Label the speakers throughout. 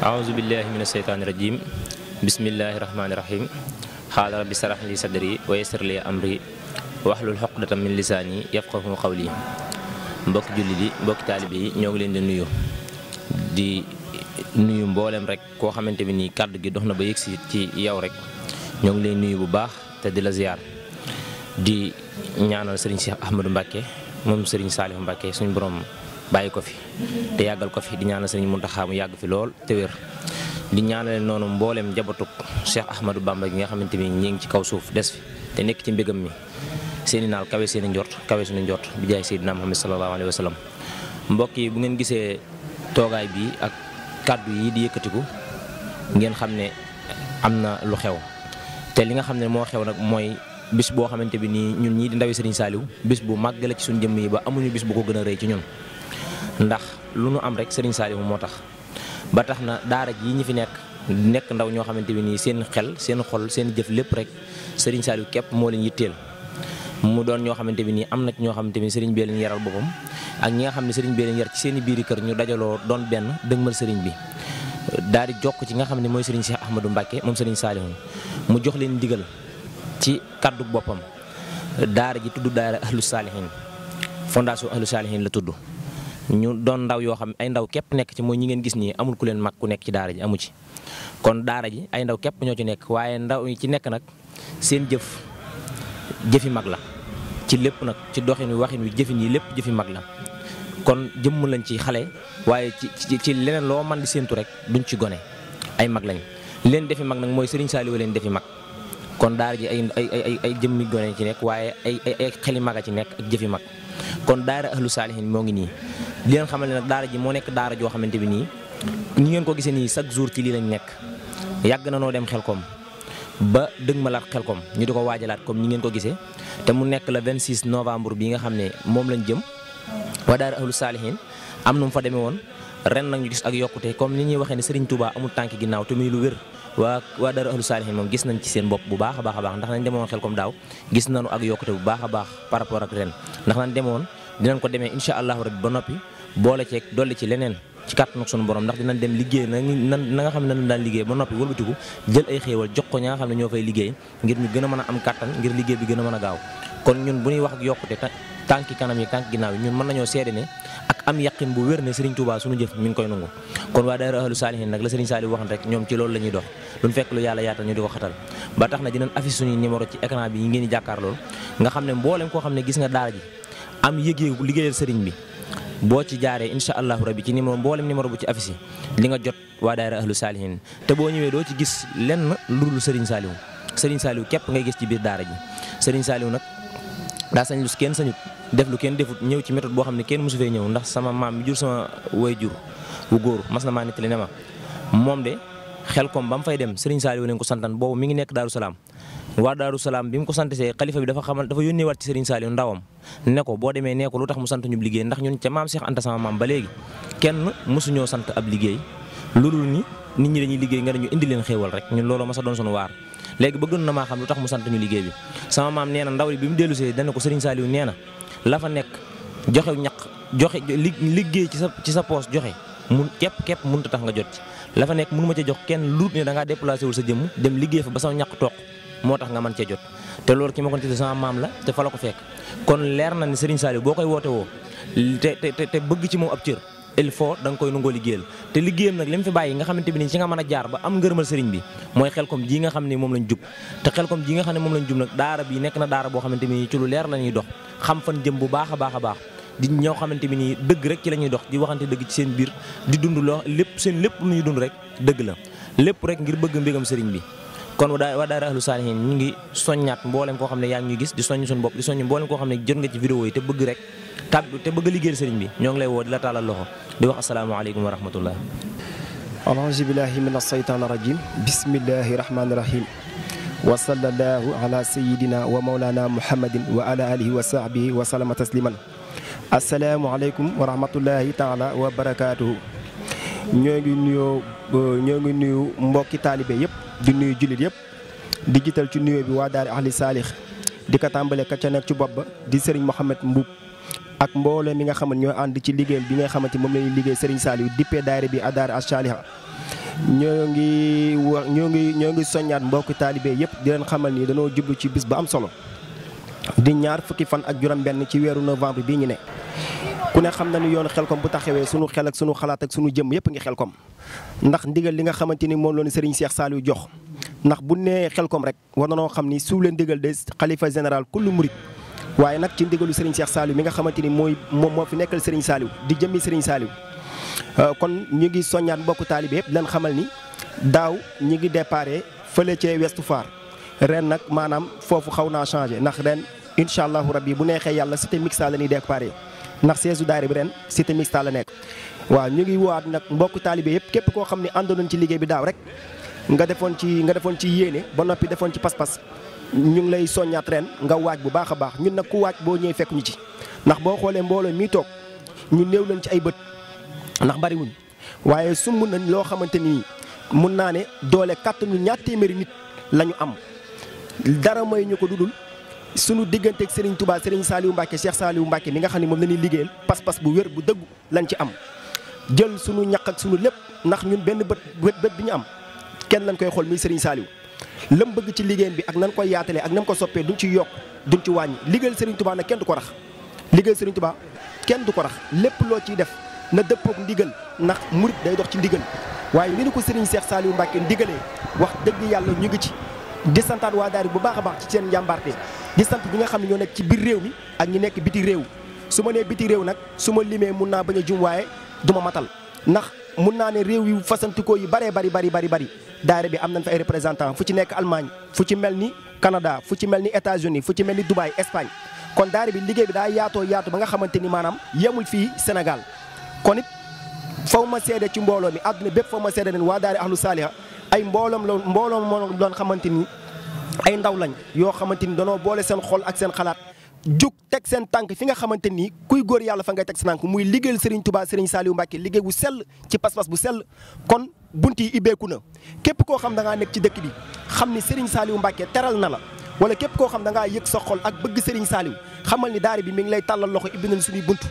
Speaker 1: aouzu billahi mina sheytaani rajim bismillahi rahmaani rahim xaala rabbi sarax li sadri wa yassir li amri waxlul xoqdatam min lisaani yafqahu qawli. mbokki julli di mbokki taalibe yi ñoo ngi leen di nuyu mboolem rek koo xamante bi nii kàddu gi dox na ba yëgsi ci yow rek ñoo ngi leen nuyu bu baax te di la ziyaar di ñaanal sëriñ Cheikh Ahmadou Mbacke moom sëriñ Saliou Mbacke suñu borom bàyyi ko fi te yàggal ko fi di ñaanal sëriñ Mountakha mu yàgg fi lool te wér di ñaanale noonu mboolem njabootug Cheikh Ahmadou Bamba gi nga xamante ni ñi ngi ci kaw suuf des fi te nekk ci mbégam mi seeni naal kawe seeni njort kawe suñu njort bi jaay Seydina Muhammad sallallahu alayhi wa sallam. mbokk yi bu ngeen gisee toogaay bi ak kàddu yi di yëkkatiku ngeen xam ne am na lu xew te li nga xam ne moo xew nag mooy bis boo xamante bi nii ñun ñii di ndawi Serigne Saliou bis bu màgg la ci suñu jëmm yi ba amuñu bis bu ko gën a rëy ci ñun ndax lu nu am rek Serigne Saliou moo tax ba tax na daara ji ñi fi nekk ndaw ñoo xamante bi nii seen xel seen xol seen jëf lépp rek Serigne Saliou képp moo leen yitteel mu doon ñoo xamante bi nii am na ñoo xamante bi Serigne bee leen yaral boppam ak ñi nga xam ne Serigne bee leen yar ci seen i biiri kër ñu dajaloo doon benn dëgmal Serigne bi daal di jokk ci nga xam ne mooy Serigne Cheikh Ahmadou Mbacke moom Serigne Saliou mu jox leen ndigal ci kaddu boppam daara ji tudd daara ahlu saalihin fondation ahlu saalihin la tudd ñu doon ndaw yoo xam ay ndaw képp nekk ci mooy ñi ngeen gis nii amul ku leen mag ku nekk ci daara ji amu ci kon daara ji ay ndaw képp ñoo ci nekk waaye ndaw yi ci nekk nag seen jëfi mag la ci lépp nag ci doxin wi waxin wi jëfin yi lépp jëfi mag la kon jëmm lañ ci xale waaye ci leneen loo man di séentu rek duñ ci gone ay mag lañ leen defi mag nag mooy Serigne Saliou leen defi mag kon daara ji ay jëmmi gone ci nekk waaye ay xeli mag a ci nekk ak jëfi mag kon daara ahlu saalihin moo ngi nii di leen xamal ne nag daara ji moo nekk daara joo xamante bi nii ñi ngeen ko gisee nii chaque jour ci lii lañ nekk yàgg na noo dem Xelkom ba dëgg ma laat Xelkom ñu di ko waajalaat comme ñi ngeen ko gisee te mu nekk le 26 novembre bi nga xam ne moom lañ jëm waa daara ahlu saalihin am nu mu fa demee woon ren nag ñu gis ak yokkute comme ni ñuy waxee ne Serigne Touba amul tànk ginnaaw te muy lu wér waa daara ahlu saalihin moom gis nañ ci seen bopp bu baax a baax ndax nañ demoon Xelkom daaw gis nañu ak yokkute bu baax a baax par rapport ak ren ndax nañ demoon dinañ ko demee incha allahu rabbi ba noppi boole ceeg dolli ci leneen ci kàttan ak sunu borom ndax dinañ dem liggéey na nga xam ne nañ daan liggéey ba noppi wëlbatiku jël ay xéewal jox ko ña nga xam ne ñoo fay liggéey ngir ñu gën a mën a am kàttan ngir liggéey bi gën a mën a gaaw kon ñun bu ñuy wax ak yokkute tànki kanam yi tànki ginnaaw yi ñun mën nañoo seede ne ak am yaqin bu wér ne Serigne Touba suñu jëf mi ngi koy nangu kon waa daara ahlu saalihin nag la Serigne Saliou waxan rek ñoom ci loolu la ñuy dox luñ fekk lu yàlla yaatal ñu di ko xatal ba tax na dinañ affiche suñuy numéro ci écran bi yi ngeen di jàkkaar loolu nga xam ne mboolem koo xam ne gis nga daara ji am yëg-yëgu liggéeyal Serigne bi boo ci jaaree incha allahu rabbi ci numéro mboolem numéro bu ci affiche li nga jot waa daara ahlu saalihin te boo ñëwee doo ci gis lenn lu dul Serigne Saliou képp ngay gis ci biir daara ji Serigne Saliou nag daa sañ lu kenn sañut def lu kenn defut ñëw ci méthode boo xam ne kenn mosu fee ñëw ndax sama maam mi jur sama way jur wu góor mas na maa nettali ne ma moom de Xelkom ba mu fay dem Serigne Saliou leen ko santan boobu mi ngi nekk Daaru Salaam waa Daaru Salaam bi mu ko santasee xalifa bi dafa yónnee waat ci Serigne Saliou ndawam ne ko boo demee nee ko lu tax mu sant ñu liggéey ndax ñun ca maam Cheikh Anta sama maam ba léegi kenn mosuñoo sant ab liggéey lu dul ni nit ñi dañuy liggéey nga dañu indi leen xéewal rek ñun loolu ma sa doon sunu waar léegi bëggoon na maa xam lu tax mu sant ñu liggéey bi sama maam nee na ndaw li bi mu dellusee dana ko Serigne Saliou nee na la fa nekk joxe ñaq joxe liggéey ci sa poos joxe mun képp mënut a tax nga jot ci la fa nekk mënu ma ca jox kenn luut ne da ngaa déplacé wul sa jëmm dem liggéey fa ba sa ñaq toq moo tax nga mën cee jot te loolu ki ma ko tuddee sama maam la te fa la ko fekk kon leer na ni Serigne Saliou boo koy woote woo te bëgg ci moom ab cër il faut da nga koy nangoo liggéeyal te liggéeyam nag li mu fi bàyyi nga xamante bi ni ci nga mën a jaar ba am ngërëmal Serigne bi mooy Xelkom ji nga xam ne moom lañ jub te Xelkom ji nga xam ne moom lañ jub nag daara bi nekk na daara boo xamante bi ni ci lu leer la ñuy dox xam fan jëm bu baax a baax di ñoo xamante bi ni dëgg rek ci la ñuy dox di waxante dëgg ci seen biir di dund loo lépp seen lépp lu ñuy dund rek dëgg la lépp rek ngir bëgg mbégam Serigne bi kon waa daara ahlu saalihin ñu ngi soññaat mboolem koo xam ne yaa ngi ñuy gis di soññ suñu bopp di soññ mboolem koo xam ne jot nga ci vidéo yi te bëgg rek te bëgg liggéeyal Serigne bi ñoo ngi lay woo di la taalal loxo di wax asalaamaaleykum wa rahmatullah
Speaker 2: auzu billahi min ashaytaani rajim bismillahi rahmaani rahim wa sallallahu ala sayidina wa maulana muhammadin wa ala alihi wa sahbihi wa salama tasliman asalaamualeykum wa rahmatullahi taala wa barakaatuhu ñoo ngi nuyu mbokki taalibe yëpp di nuyu jullit yëpp di jiital ci nuyoo bi waa daara ahli saalix di ko tàmbale ka ca nekk ci bopp ba di Serigne Mohamed Mbuub ak mbooloo mi nga xam ne ñoo ànd ci liggéey bi nga xamante moom la ñuy liggéey Serigne Saliou dippee daayira bi Daara as-Saliha ñoo ngi soññaat mbokki taalibe yëpp di leen xamal ni dañoo jublu ci bis bu am solo di ñaar fukki fan ak juróom-benn ci weeru novembre bii ñu ne. ku ne xam na ni yoonu Xelcom bu taxawee sunu xel ak sunu xalaat ak sunu jëm yëpp ngi Xelcom ndax ndigal li nga xamante ni moom la ñu Serigne Cheikh Saliou jox ndax bu nee Xelcom rek war na noo xam ni su leen ndigal de xalifa général kullu murid waaye nag ci ndigalu Serigne Cheikh Saliou mi nga xamante ni moom moo fi nekkal Serigne Saliou di jëmmi Serigne Saliou. kon ñu ngi soññaat mbokku taalibe yëpp leen xamal ni daaw ñi ngi déparé fële ca Ouest Foire ren nag maanaam foofu xaw naa changé ndax ren incha allahu rabbi bu neexee yàlla cité mixta la ñuy déparé ndax siège daayira bi ren cité mixta la nekk. waaw ñu ngi woowaat nag mbokku taalibe yëpp képp koo xam ne àndoon nañ ci liggéey bi daaw rek nga defoon ci yéene ba noppi defoon ci pas-pas ñu ngi lay soññaat ren nga waaj bu baax a baax ñun nag ku waaj boo ñëwee fekk ñu ci ndax boo xoolee mbooloo mi toog ñu néew leen ci ay bët ndax bariwuñ waaye sumb nañ loo xamante ni mun naa ne doole kàttanu ñaar téeméeri nit la ñu am dara may ñu ko dudul sunu digganteeg Serigne Touba Serigne Saliou Mbacke Cheikh Saliou Mbacke mi nga xam ne moom la ñuy liggéeyal pas-pas bu wér bu dëggu lañ ci am jël sunu ñaq ak sunu lépp ndax ñun benn bët bi ñu am kenn lañ koy xool muy Serigne Saliou lam bëgg ci liggéeyam bi ak nan koy yaatalee ak nan ko soppee duñ ci yokk duñ ci wàññi liggéeyal Serigne Touba nag kenn du ko rax liggéeyal Serigne Touba kenn du ko rax lépp loo ciy def na dëppook ndigal ndax murit day dox ci ndigal waaye ni ñu ko Serigne Cheikh Saliou Mbacke ndigalee wax dëgg yàlla ñu ngi ci di santaat waa daari bu baax a baax ci seen njàmbaarte di sant ñi nga xam ne ñoo nekk ci biir réew mi ak ñi nekk biti réew su ma nee biti réew nag su ma limee mun naa bañ a jum waaye du ma matal ndax mun naa ne réew yu fasantikoo yi bari daayira bi am nañ fa ay représentant fu ci nekk Allemagne fu ci mel ni Canada fu ci mel ni États-Unis fu ci mel ni Dubaï Espagne kon daayira bi liggéey bi daa yaatoo yaatu ba nga xamante ni maanaam yemul fii Sénégal kon it faw ma seede ci mbooloo mi àdduna bépp faw ma seede leen waa daayira Ahlu Saaliha ay mbooloom moo doon xamante ni ay ndaw lañ yoo xamante ni danoo boole seen xol ak seen xalaat jug teg seen tànk fi nga xamante ni kuy góor yàlla fa ngay teg seen tànk muy liggéeyal Serigne Touba Serigne Saliou Mbacke liggéey bu sell ci pas-pas bu sell kon bunt yi ibbeeku na képp koo xam da ngaa nekk ci dëkk bi xam ni Serigne Saliou Mbacke teral na la wala képp koo xam da ngaa yëg sa xol ak bëgg Serigne Saliou xamal ni daara bi mi ngi lay tàllal loxo ibbi nañ suñuy bunt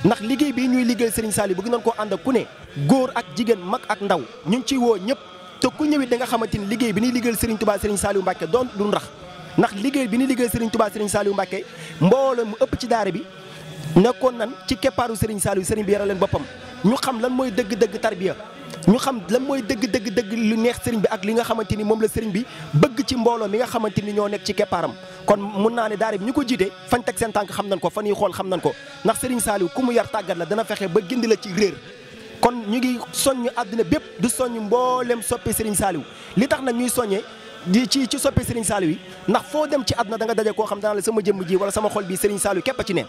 Speaker 2: ndax liggéey bi ñuy liggéeyal Serigne Saliou bëgg nañ koo ànd ak ku ne góor ak jigéen mag ak ndaw ñu ngi ciy woo ñëpp te ku ñëwit da nga xamante ni liggéey bi ñuy liggéeyal Serigne Touba Serigne Saliou Mbacke doon du ndax ndax liggéey bi ñuy liggéeyal Serigne Touba Serigne Saliou Mbacke mbooloo mu ëpp ci daara bi nekkoon nan ci keppaaru Serigne Saliou Serigne bi yara leen boppam ñu xam lan mooy dëgg-dëgg tarbiya ñu xam lan mooy dëgg lu neex Serigne bi ak li nga xamante ni moom la Serigne bi bëgg ci mbooloo mi nga xamante ni ñoo nekk ci keppaaram kon mun naa ne daara bi ñu ko jiite fañ teg seen tànk xam nañ ko fan yi xool xam nañ ko ndax Serigne Saliou ku mu yar tàggat la dana fexe ba gindi la ci réer kon ñu ngi soññ àdduna bépp du soññ mboolem soppe Serigne Saliou li tax nag ñuy soññee di ci soppe Serigne Saliou yi ndax foo dem ci àdduna da nga daje koo xam dana la sama jëmm ji wala sama xol bi Serigne Saliou képp a ci ne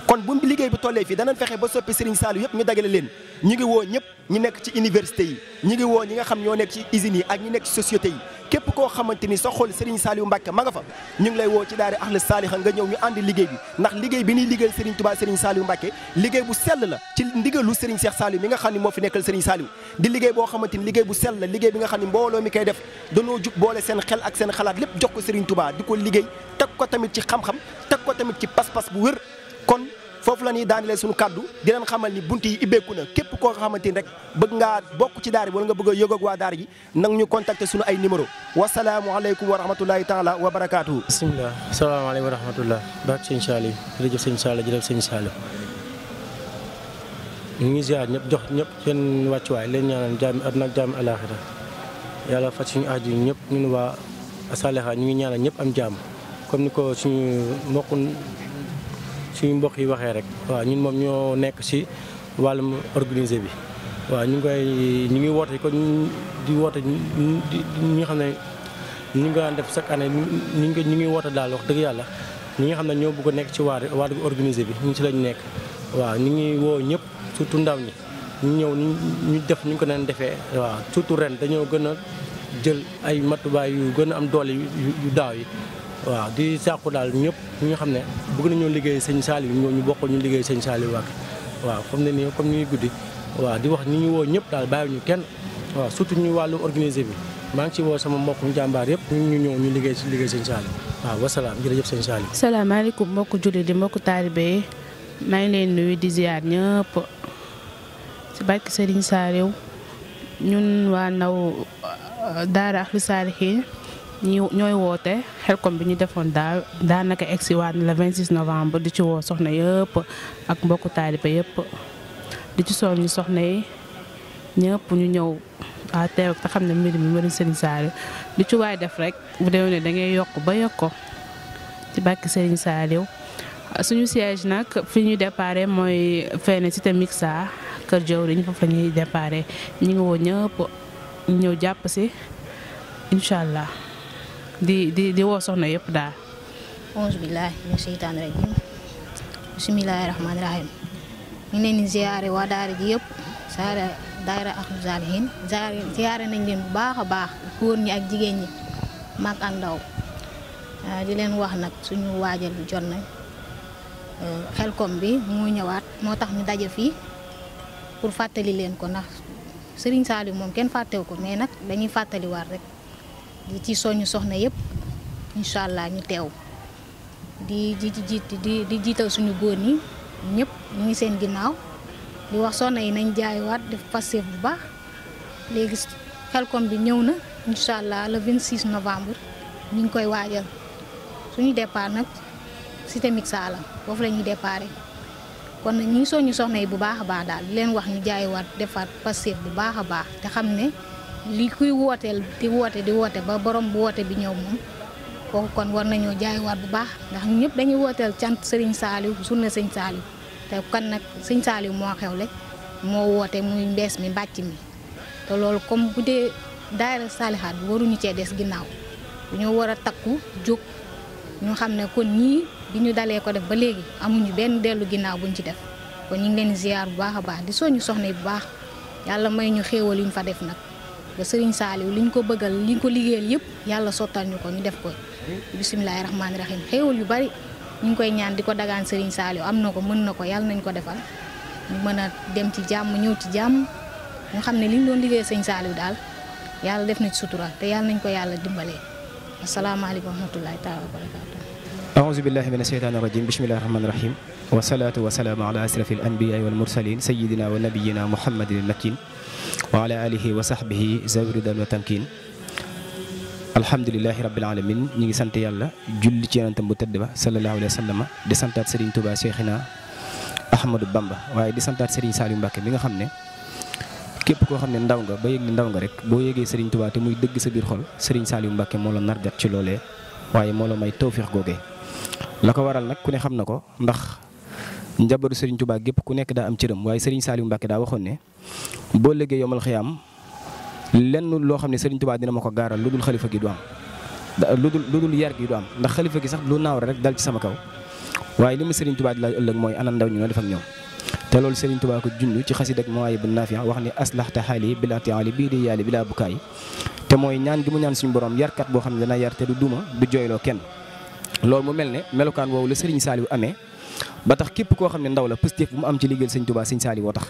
Speaker 2: kon bu liggéey bi tollee fii danañ fexe ba soppe Serigne Saliou yëpp ñu dagale leen ñu ngi woo ñëpp ñi nekk ci université yi ñu ngi woo ñi nga xam ñoo nekk ci usines yi ak ñi nekk ci société yi képp koo xamante ni sa xol Serigne Saliou Mbacke ma nga fa ñu ngi lay woo ci daara Ahlu Saaliha nga ñëw ñu àndi liggéey bi ndax liggéey bi ñuy liggéeyal Serigne Touba Serigne Saliou Mbacke liggéey bu sell la ci ndigalu Serigne Cheikh Saliou mi nga xam ne moo fi nekkal Serigne Saliou di liggéey boo xamante ni liggéey bu sell la liggéey bi nga xam ne mbooloo mi koy def danoo jug boole seen xel ak seen xalaat lépp jox ko Serigne Touba di ko liggéey teg ko tamit ci xam-xam teg ko tamit ci pas-pas bu wér kon foofu la ñuy daanelee suñu kaddu di leen xamal ni bunt yi ibbeeku na képp koo xamante ni rek bëgg ngaa bokk ci daara wala nga bëgg a yëg ak waa daara ji nang ñu contacter suñu ay numéro wasalaamualeykum wa rahmatullahi taala wa barakaatuhu.
Speaker 3: bisimilah salaamaaleykum wa rahmatullah baak sëñ Saliou jërëjëf sëñ Saliou jërëjëf sëñ Saliou ñu ngi ziar ñëpp jox ñëpp seen wàccuwaay leen ñaanal jaami àdduna ak jaami alaaxira yàlla faj suñu aaju ñëpp ñun waa Saaliha ñu ngi ñaanal ñëpp am jaam comme ni ko suñu mbokk yi waxee rek waaw ñun moom ñoo nekk ci wàllum organisé bi waaw ñu ngi woote ko di woote ñi nga xam ne ñu ngi daan def chaque année ñu ngi woote daal wax dëgg yàlla ñi nga xam ne ñoo bëgg a nekk ci wàllu organisé bi ñu ci lañ nekk waaw ñu ngi woo ñëpp surtout ndaw ñi ñu ñëw ñu def ñu ko naan defee waaw surtout ren dañoo gën a jël ay matuwaay yu gën a am doole yu daaw yi waaw di sàkku daal ñëpp ñi nga xam ne bëgg nañoo liggéey sëñ Saliou ñu bokk ñu liggéey sëñ Saliou Mbacke waaw comme ne nii comme ni guddi waaw di wax ni ñu woo ñëpp daal bàyyiwuñu kenn waaw surtout ñu wàllum organisé bi maa ngi ci woo sama mbokku jàmbaar yëpp ñu ñëw ñu liggéey sëñ Saliou waaw wasalaam jërëjëf sëñ Saliou.
Speaker 4: salaamaaleykum mbokku jullit di mbokku taalibe yi maa ngi leen nuyu di ziar ñëpp ci barke Serigne Saliou ñun waa ndaw daara Ahlu Saalihiin ñooy woote xelkom bi ñu defoon daaw daanaka egsi waat le 26 novembre di ci woo soxna yëpp ak mbokku taalibe yëpp di ci soññu soxna yi ñëpp ñu ñëw a teew te xam ne mbir mi mbirum Serigne Saliou lu ci waay def rek bu déwénee da ngay yokk ba yokk ko ci bàkki Serigne Saliou. suñu siège nag fi ñu déparé mooy fenn cité Mixa kër jawriñ foofu la ñuy déparé ñu ngi woo ñëpp ñu ñëw jàpp si incha allah di woo soxna yëpp daal.
Speaker 5: auzu billaahi mina sheytaani rajiim bismillaahi rahmaani rahiim ñu ngi leen di ziare waa daara ji yëpp saara daara Ahlu Saalihiin ziare nañ leen bu baax a baax góor ñi ak jigéen ñi mag ak ndaw di leen wax nag suñu waajal bi jot nañ xelkom bi moo ñëwaat moo tax ñu daje fii pour fàttali leen ko ndax Serigne Saliou moom kenn fàttewu ko mais nag dañuy fàttaliwaat rek di ci soñu soxna yëpp incha allah ñu teew di jiital suñu góor ñi ñëpp ñu ngi seen ginnaaw di wax soxna yi nañ jaaywaat def Pastef bu baax léegi xelkom bi ñëw na incha allah le 26 novembre ñu ngi koy waajal suñu départ nag cité Mixa la foofu la ñuy déparé kon nag ñu ngi soññu soxna yi bu baax a baax daal di leen wax ñu jaaywaat defaat Pastef bu baax a baax te xam ne li kuy wooteel di woote ba borom bu woote bi ñëw moom kooku kon war nañoo jaaywaat bu baax ndax ñëpp dañuy wooteel cant Serigne Saliou journée Serigne Saliou te kan nag Serigne Saliou moo xewle moo woote muy mbees mi mbàcc mi te loolu comme bu dee daayira Saalihaat bi waruñu cee des ginnaaw dañoo war a takku jóg ñu xam ne kon ñii bi ñu dalee ko def ba léegi amuñu benn dellu ginnaaw buñ ci def kon ñu ngi leen ziar bu baax a baax di soñu soxna yi bu baax yàlla may ñu xéewal yi ñu fa def nag ba Serigne Saliou liñ ko bëggal liñ ko liggéeyal yëpp yàlla sottal ñu ko ñu def ko bisimilahi rahmaani rahim xéewal yu bari ñu ngi koy ñaan di ko dagaan Serigne Saliou am na ko mën na ko yàlla nañ ko defal ñu mën a dem ci jàmm ñëw ci jàmm ñu xam ne liñ doon liggéey Serigne Saliou daal yàlla def na ci sutura te yàlla nañ ko yàlla dimbalee asalaamaaleykum wa rahmatulahi taala wa barakaatu.
Speaker 2: أعوذ بالله من الشيطان الرجيم بسم الله الرحمن الرحيم والصلاة والسلام على أشرف الأنبياء والمرسلين سيدنا ونبينا محمد المكين وعلى آله وصحبه ذوي الرضا والتمكين الحمد لله رب العالمين نيغي سانت يالا جولي ci yonentam bu tedd ba sallallahu alayhi wa sallam di santaat Serigne Touba Cheikhina Ahmadou Bamba waaye di santaat Serigne Saliou Mbacké mi nga xam ne képp koo xam ne ndaw nga ba yëg li ndaw nga rek boo yëgee Serigne Touba te muy dëgg sa biir xol Serigne Saliou Mbacké moo la nargat ci loolee waaye moo la may tawfeex googee la ko waral nag ku ne xam na ko ndax njabootu Serigne Touba gépp ku nekk daa am cëram waaye Serigne Saliou Mbacké daa waxoon ne boo léegi yomal xiyaam lenn loo xam ne Serigne Touba dina ma ko gaaral lu dul xalifa gi du am lu dul yar gi du am ndax xalifa gi sax lu naaw rek dal ci sama kaw waaye li ma Serigne Touba di laaj ëllëg mooy ana ndaw ñu noo def ak ñoom te loolu Serigne Touba ko junj ci xasida ak Mawaahibu Naafi' wax ni aslahta xaali bila tiali bii di yaali bila bukaay te mooy ñaan gi mu ñaan suñu borom yarkat boo xam ne dana yar te du duma du jooyloo kenn loolu mu mel ne melokaan woowu la Serigne Saliou amee ba tax képp koo xam ne ndaw la positif bu mu am ci liggéeyal Sëñ Touba Sëñ Saliou woo tax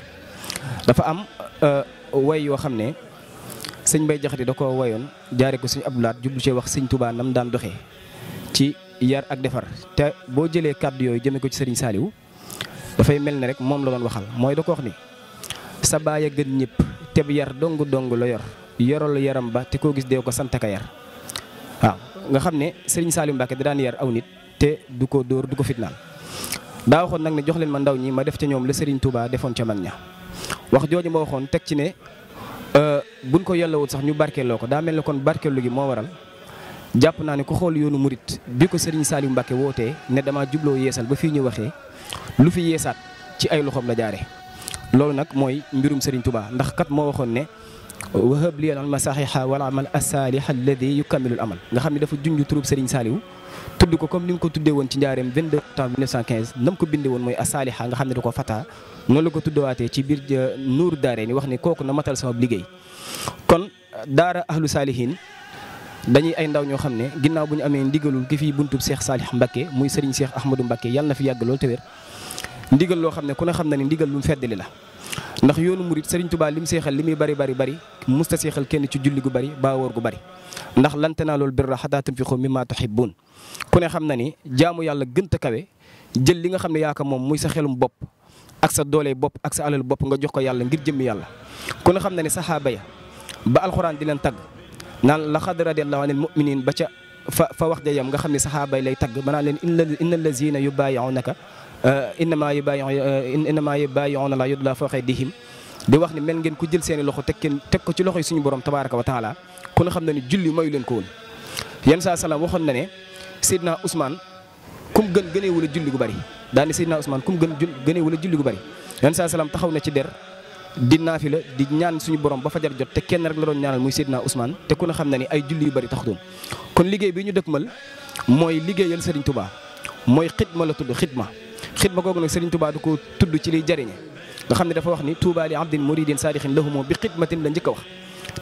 Speaker 2: dafa am way yoo xam ne sëñ Bay Jaxate da koo wayoon jaare ko Sëñ Abdou Lahad jublu ci wax Sëñ Touba nam daan doxee ci yar ak defar te boo jëlee kàddu yooyu jëmee ko ci Serigne Saliou dafay mel ne rek moom la doon waxal mooy da ko wax ni sa baay a gën ñëpp te bu yar dong la yoral yaram ba te koo gis dee ko sant ka yar waaw nga xam ne Serigne Saliou Mbacké da daan yar aw nit te du ko dóor du ko fitnaal daa waxoon nag ne jox leen ma ndaw ñi ma def ca ñoom la Serigne Touba defoon ca mag ña wax jooju ma waxoon teg ci ne buñ ko yellawut sax ñu barkeeloo ko daa mel ne kon barkeelu gi moo waral jàpp naa ne ku xool yoonu murit bi ko Serigne Saliou Mbacké wootee ne dama jubloo yeesal ba fii ñu waxee lu fi yeesaat ci ay loxoom la jaare loolu nag mooy mbirum Serigne Touba ndax kat moo waxoon ne wahab li al masahiha wal amal as-salih alladhi yukammilu al amal nga xam ne dafa junj turub Serigne Saliou tudd ko comme ni nga ko tuddee woon ci njaareem 22 octobre 1915 nam ko bindee woon mooy as-saliha nga xam ne da ko fataa noonu la ko tuddawaatee ci biir nuuru daare ni wax ni kooku na matal sama liggéey kon daara Ahlu Saalihiin dañuy ay ndaw ñoo xam ne ginnaaw bu ñu amee ndigalul ki fii buntub Cheikh Salih Mbacké muy Serigne Cheikh Ahmadou Mbacké yàlla na fi yàgg lool te wér ndigal loo xam ne ku ne xam na ni ndigal lu mu feddali la ndax yoonu murit Serigne Touba lim seexal li muy bari musta seexal kenn ci julli gu bari ba wóor gu bari ndax lan tanaalul birra hattaa tunfiqu mimmaa tuhibbuun ku ne xam na ni jaamu yàlla gënta kawe jël li nga xam ne yaa ko moom muy sa xelum bopp ak sa doole bopp ak sa alal bopp nga jox ko yàlla ngir jëmmi yàlla ku ne xam na ni saxaaba ya ba alxuraan di leen tagg naan laqad radiyallahu anil mu'minin ba ca fa wax ja yam nga xam ne saxaaba yi lay tagg ba naan leen inna allazina yubayi'unaka innama yubayi'una la yudla fawqa aydihim di wax ni mel ngeen ku jël seeni loxo teg ko ci loxo yi suñu borom tabaraka wa taala ku ne xam na ni julli mayu leen ko woon yenn saa salaam waxoon na ne Seydina Ousmane kum gënee wala julli gu bari daal ni Seydina Ousmane kum gënee wala julli gu bari yenn saa salaam taxaw na ci der di naafila di ñaan suñu borom ba fajar jot te kenn rek la doon ñaanal muy Seydina Ousmane te ku ne xam na ni ay julli yu bari taxutoon kon liggéey bi ñu dëkkmal mooy liggéeyal Serigne Touba mooy xidma la tudd xidma googu nag Serigne Touba du ko tudd ci liy jariñe nga xam ne dafa wax ni Touba li abdin muridin saadixin lahumoo bi xidmatin la njëkk a wax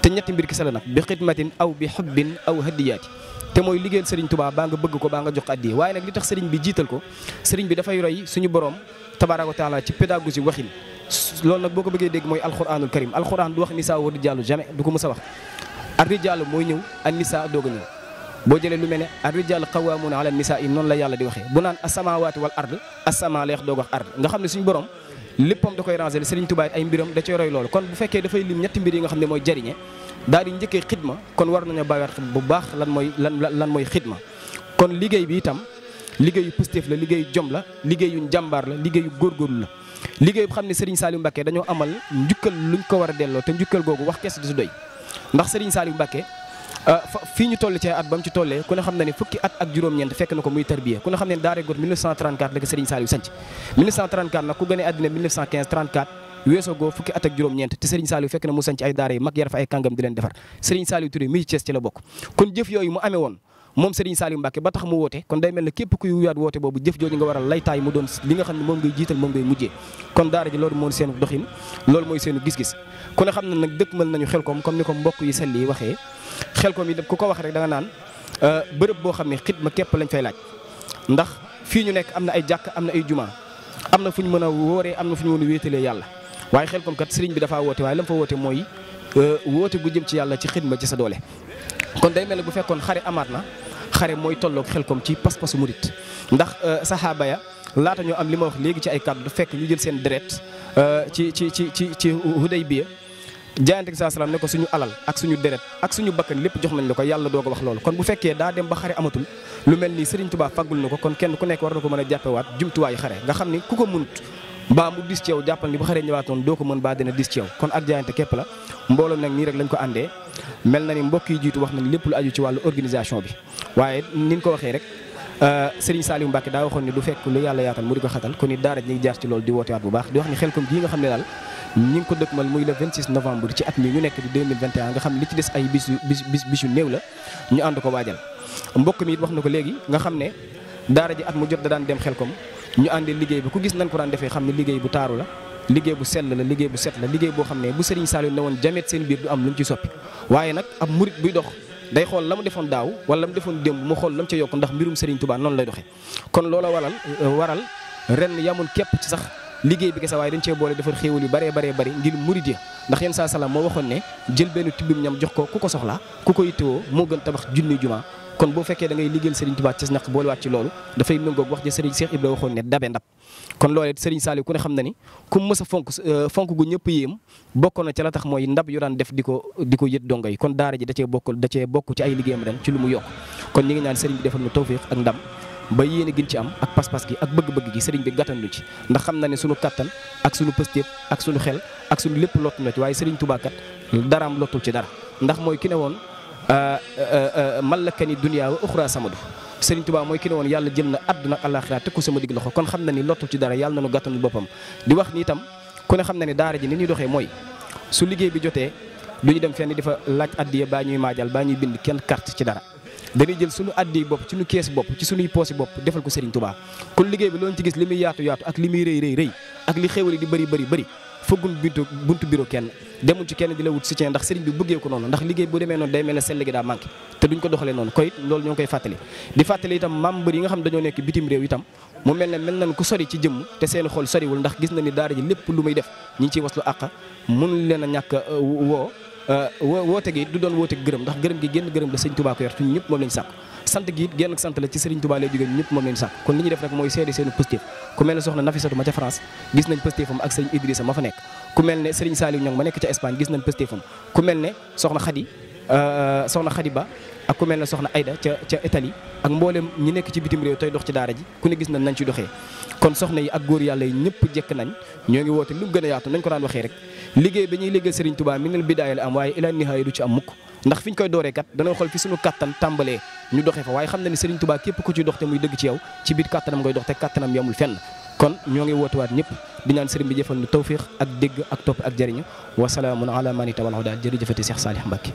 Speaker 2: te ñetti mbir ki sa la nag bi xidmatin aw bi xubbin aw hadiyaati te mooy liggéeyal Serigne Touba baa nga bëgg ko baa nga jox ko addiya waaye nag li tax Serigne bi jiital ko Serigne bi dafay roy suñu borom tabaaraka wa taala ci pédagogie waxin loolu nag boo ko bëggee dégg mooy alxuraanul karim alxuraan du wax nisaa wa rijaalu jamais du ko mës a wax ar rijaalu mooy ñëw an nisaa doog a ñëw boo jëlee lu mel ne ar rijaalu qawwaamuuna ala nisaa yi noonu la yàlla di waxee bu naan asamawaati wal ard asama la wax doog wax ard nga xam ne suñu borom léppam da koy ranger Serigne Touba ay mbiram da cay roy loolu kon bu fekkee dafay lim ñetti mbir yi nga xam ne mooy jariñe daal di njëkkee xidma kon war nañoo bàyyiwaat bu baax lan mooy xidma kon liggéey bi itam liggéeyu positif la liggéeyu jom la liggéeyu njàmbaar la liggéeyu góorgóorlu la liggéey bu xam ne Serigne Saliou Mbacké dañoo amal njukkal luñ ko war a delloo te njukkal googu wax kees du si doy ndax Serigne Saliou Mbacké fii ñu toll ci at ba mu ci tollee ku ne xam na ne fukki at ak juróom-ñeent fekk na ko muy tarbiya ku ne xam ne daara got 1934 la ko Serigne Saliou sanc 1934 nag ku gënee àddina 1915 34 weesoo goo fukki at ak juróom-ñeent te Serigne Saliou fekk na mu sanc ay daara yi mag yar fa ay kàngam di leen defar Serigne Saliou Touré mi ci Thiès ci la bokk kon jëf yooyu mu amee woon moom Serigne Saliou Mbacké ba tax mu woote kon day mel ne képp kuy wuyaat woote boobu jëf jooju nga waral laytaay mu doon li nga xam ne moom ngay jiital moom ngay mujjee kon daara ji loolu mooy seenu doxin loolu mooy seenu gis-gis ku ne xam ne nag dëkk mën nañu Xelkom comme ni ko mbokk yi sell yi waxee Xelkom yi ku ko wax rek da nga naan bërëb boo xam ne xidma képp lañ fay laaj ndax fii ñu nekk am na ay jàkk am na ay juma am na fu ñu mën a wooree am na fu ñu mën a wéetalee yàlla waaye Xelkom kat Serigne bi dafaa woote waaye la mu fa woote mooy woote gu jëm ci yàlla ci xidma ci sa doole kon day mel ne bu fekkoon xare amaat na xare mooy tolloog Xelkom ci pas-pasu murit ndax saxaaba ya laata ñoo am li ma wax léegi ci ay kàddu fekk ñu jël seen deret ci Hudaybiya jaayante gi saa salaam ne ko suñu alal ak suñu deret ak suñu bakkan lépp jox nañ la ko yàlla doo ko wax loolu kon bu fekkee daa dem ba xare amatul lu mel ni Serigne Touba faggul na ko kon kenn ku nekk war na ko mën a jàppewaat jumtuwaayu xare nga xam ni ku ko mënut mbaa mu dis ci yow jàppal ni bu xaree ñëwaatoon doo ko mën baa dina dis ci yow kon ak jaayante képp la mbooloo nag nii rek lañ ko àndee mel na ni mbokk yi jiitu wax nañ lépp lu aju ci wàllu organisation bi waaye ni ñu ko waxee rek Serigne Saliou Mbacké daa waxoon ni du fekk lu yàlla yaatal mu di ko xatal kon ni daara ñi ngi jaar ci loolu di wootewaat bu baax di wax ni Xelkom gii nga xam ne daal ñi ngi ko dëkkmal muy le 26 novembre ci at mi ñu nekk di 2021 nga xam ne li ci des ay bis yu néew la ñu ànd ko waajal mbokk mi it wax na ko léegi nga xam ne daara ji at mu jot da daan dem Xelkom ñu àndee liggéey bi ku gis nañ ko daan defee xam ne liggéey bu taaru la liggéey bu sell la liggéey bu set la liggéey boo xam ne bu Serigne Saliou ne woon jamet seen biir du am lu mu ci soppi waaye nag ab murit buy dox day xool la mu defoon daaw wala la mu defoon démb mu xool la mu ca yokk ndax mbirum Serigne Touba noonu lay doxee kon loola waral ren yamul képp ci sax liggéey bi kese waaye dañ cee boole defar xéewal yu baree bari ngir murit ya ndax yenn saa salaam moo waxoon ne jël benn tibbim ñam jox ko ku ko soxla ku ko yittewoo moo gën tabax junni juma kon boo fekkee da ngay liggéeyal Serigne Touba ci naq boolewaat ci loolu dafay méngoog wax ja Serigne Cheikh Ibra waxoon ne dabe ndab kon loolee Serigne Saliou ku ne xam na ni ku mës a fonk gu ñëpp yéem bokkoon na ca la tax mooy ndab yu daan def di ko yët donga yi kon daara ji da cee bokk ci ay liggéeyam ren ci lu mu yokk kon ñi ngi ñaan Serigne bi defal ñu tawfiq ak ndam ba yéene gën ci am ak pas-pas gi ak bëgg-bëgg gi Serigne bi gàttandu ci ndax xam na ne suñu kattan ak suñu pëstéef ak suñu xel ak suñu lépp lottu na ci waaye Serigne Touba kat daraam lottul ci dara ndax mooy ki ne woon malakani dunya wa uxra samadu Serigne Touba mooy ki ne woon yàlla jël na àdduna ak àllaaxira teg ko sama digg loxo kon xam na ni lottul ci dara yàlla na nu gàttandu boppam di wax ni itam ku ne xam na ne daara ji ni ñuy doxee mooy su liggéey bi jotee du ñu dem fenn di fa laaj addiya baa ñuy maajal baa ñuy bind kenn carte ci dara dañuy jël suñu addiya bopp ci suñu kees bopp ci suñuy poosi bopp defal ko Serigne Touba kon liggéey bi loolu ci gis li muy yaatu ak li muy rëy ak li xéwali di bëri fëggul buntu bureau kenn demul ci kenn di la wut soutien ndax Serigne bi bëggee ko noonu ndax liggéey bu demee noonu day mel ne sell gi daa manqué te duñ ko doxalee noonu koy loolu ñoo ngi koy fàttali di fàttali itam membre yi nga xam dañoo nekk bitim réew itam mu mel nañ ku sori ci jëmm te seeni xol soriwul ndax gis na ni daara ji lépp lu muy def ñi ngi ciy waslu àq mënul leen a ñàkk woote gi du doon woote gërëm ndax gërëm gi génn gërëm la Serigne Touba ko yor ñun ñëpp moom lañ sàkk sant gi it genn sant la ci Serigne Touba lay jógee ñëpp moom lañu sàkk kon li ñuy def rek mooy seede seenu positif ku mel ne soxna Nafisatu ma ca France gis nañ positifam ak Serigne Idrissa ma fa nekk ku mel ne Serigne Saliou Ñong ma nekk ca Espagne gis nañ positifam ku mel ne soxna Khady Ba ak ku mel ne soxna Aïda ca Italie ak mboolem ñi nekk ci bitim réew tey dox ci daara ji ku ne gis nañ ci doxee kon soxna yi ak góor yàlla yi ñëpp jekk nañ ñoo ngi woote lu mu gën a yaatu nañ ko daan waxee rek liggéey ba ñuy liggéey Serigne Touba minal bidaaya la am waaye ila nihaaya du ci am mukk ndax fi ñu koy dooree kat dañoo xool fi suñu kattan tàmbalee ñu doxee fa waaye xam na ne Serigne Touba képp ku ci dox te muy dëgg ci yow ci biir kattanam ngay dox te kattanam yamul fenn kon ñoo ngi wootewaat ñëpp di ñaan Serigne bi jëfal ñu tawfiq ak dégg ak topp ak jëriñu wasalaamun ala man tawal huda jërëjëfati Cheikh Salih Mbacké